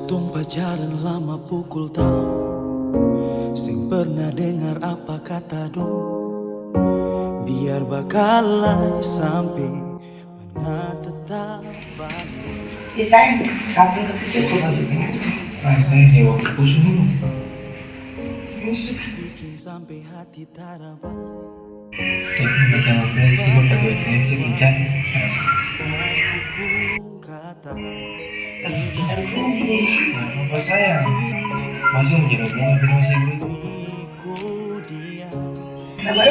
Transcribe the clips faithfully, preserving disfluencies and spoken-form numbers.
Tong pacaran lama pukul taong, seng pernah dengar apa kata dong. Biar bakal lai sampe mana tetap bale. Ih, sayang, kaping kepikir kok baju pengantin? Ah, sayang, ya, waktu kosong dulu. Terus? Bikin sampe hati tarabang. Tapi macam apa sih, kok pakai dress sih, kencang. Nah, apa sayang? Masih mau jadi hubungan, kita masih dulu. Sabar.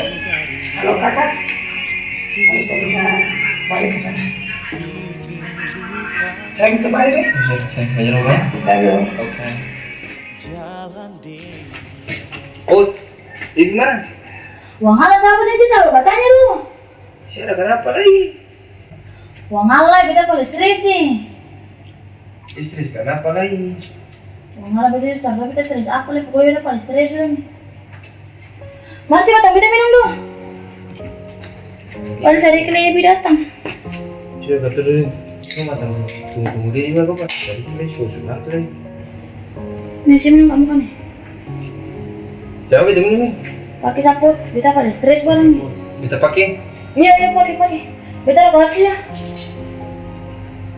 Halo, Kakak. Ayo, saya minta balik ke sana. Saya minta balik, deh. Bisa, saya belajar apa? Ya, bye, bye. Oke. Oh, Ibu mana? Wangala, sapa deng sita lo batanya dulu? Saya ada kenapa lagi? Wangala, beta pale stres ni. Stres kenapa lagi? Wangala, beta su tau beta stres apa lai, pokoknya beta pale stres dulu ni. Mari, sini, beta minum dulu. Paling sadiki lai Ebi datang. Sudah, kata dulu. Ini matang tunggu-tunggu dia juga, kok, Pak. Sadiki lai, susu bantu lai. Nih, sini minum kamu kan, nih. Siapa itu minum? Pake sapu, beta pada stres barang nih. Beta pake? Iya, iya, pake, pake. Beta ada kopi ya.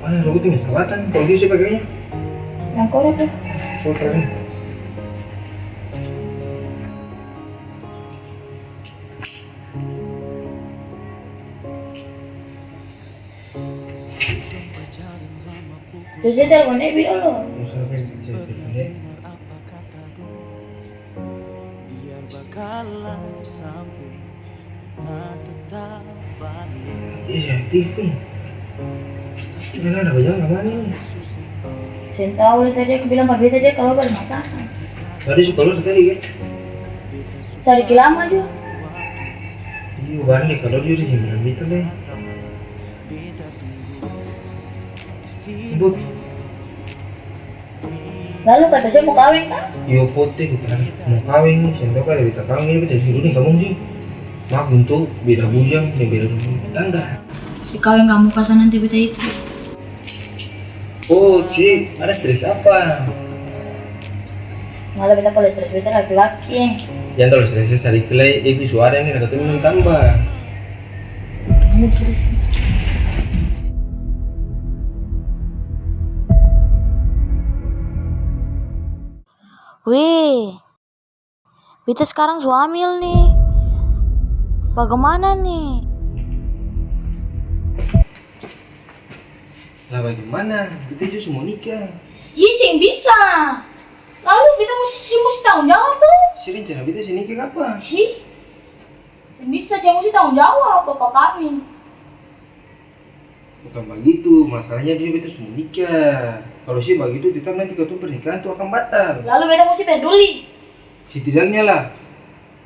Mana rambut ini, selatan, kalau dia siapa kayaknya? Yang korup tuh. Kotor nih. Jadi telpon Ebi dulu. Terus apa yang bisa ditelepon dia? Iya, sih aktif nih. Ini kan ada bajalan kemana ini? Seng tau, dia tadi aku bilang par beta, dia kaluar par mata. Tadi su kaluar tadi, kan? Sadiki lama jua. Iya, barang dia kaluar jua, dia seng bilang beta, deh. Bot. Lalu kata saya mau kaweng, kan? Iyo, pote, beta mau kaweng, seng tau kata beta kaweng ini, beta seng ingat kamong sih. Maaf untuk beda bujang deng beda rumah tangga. Si kaweng kamu kasa nanti beta itu. Oh, si ada stres apa? Malah beta kalau stres beta laki-laki. Jang terlalu stres sadiki lai, Ebi su ada ini, katong minum tambah. Ini stres. Weh, beta skarang su hamil ni. Bagemana ni? Lah, bagemana? Beta jua su mo nikah. Ih, seng bisa. Lalu beta musti, se musti tanggung jawab to. Se rencana beta se nikah kapa? Ih, seng bisa, se musti tanggung jawab, bapa kami. Bukan bagitu, masalahnya dia beta su mo nikah. Kalo se bagitu, tetap nanti katong pernikahan tu akang batal. Lalu beta musti peduli? Setidaknya lah.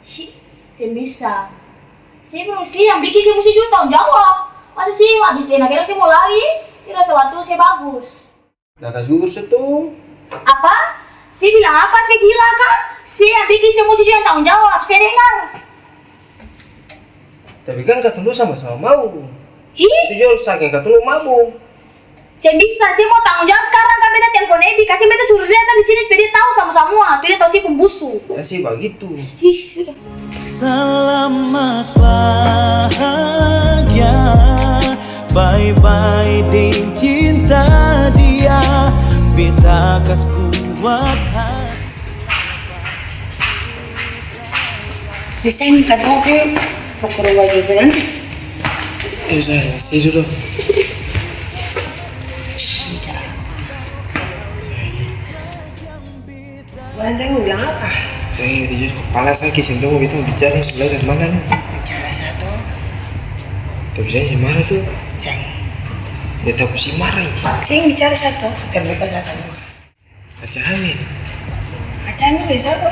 Si, seng bisa. Se, se yang biking se musti jua tanggung jawab. Masa se abis enak-enak se mo lari, se rasa waktu se bagus. Dah kas gugur se tu. Apa? Se bilang apa? Se gila ka? Se yang biking se musti jua yang tanggung jawab. Se dengar. Tapi kan katong dua sama-sama mau. Hi? Itu jua saking katong dua mabok. Seng bisa, se mo tanggung jawab skarang ka? Beta telpon Ebi, kasi beta suruh dia datang di sini supaya dia tau samua-samua. Tu dia tau se pung busu. Ya se bagitu. Ih, sudah. Selamat bahagia, bye-bye deng cinta dia, beta kas kuat hati. Bisa minta kopi, pukul dua juga nanti. Eh, saya, saya sudah. Barang saya mau bilang apa? Saya ini tidur, kepala sakit, seng tau mau bicara, sebelah dari mana nih? Bicara satu. Tapi saya si marah tuh. Saya. Dia tahu si marah ini. Saya bicara satu, terbuka satu. Aca hamil. Aca hamil dari sapa?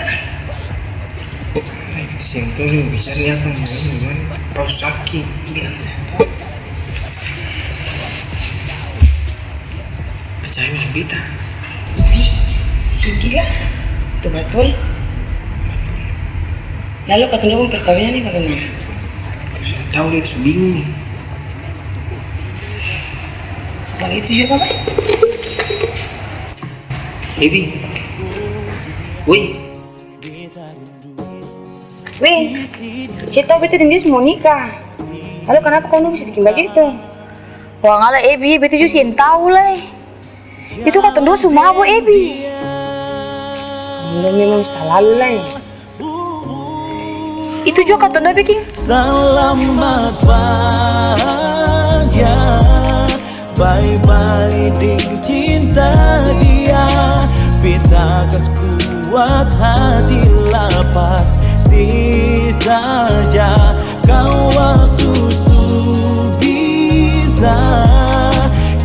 Seng tau jua, bicara ni akang bilang gimana? Tau saki. Bilang satu. Aca hamil deng beta. Ih, seng gila. Itu batul. Lalu katong dua pung perkawinan ni bagaimana? Seng tau, beta su bingung ni. Bagitu jua, Bapak. Ebi. Woi. Weh, se tau beta deng dia su mo nikah. Lalu kanapa kong dong bisa biking bagitu? Wangala Ebi, beta jua seng tau lai. Itu katong dua su mabo, Ebi. Katong dua memang su talalu lai. Itu jua katong dua biking. Selamat bahagia, bye-bye deng cinta dia. Beta kas kuat hati lapas, se saja kau waktu su bisa.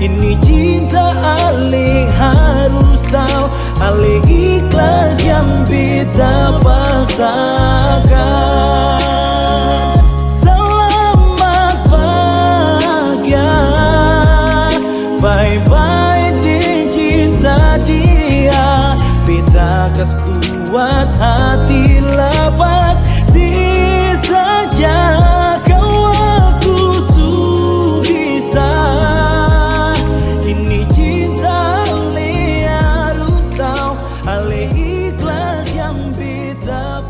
Ini cinta ale harus tau, ale ikhlas yang beta paksakan. Selamat bahagia, bye-bye deng cinta dia. Beta kas kuat hati lapas, se saja kau waktu su bisa. Ini cinta ale harus tau, ale ikhlas yang beta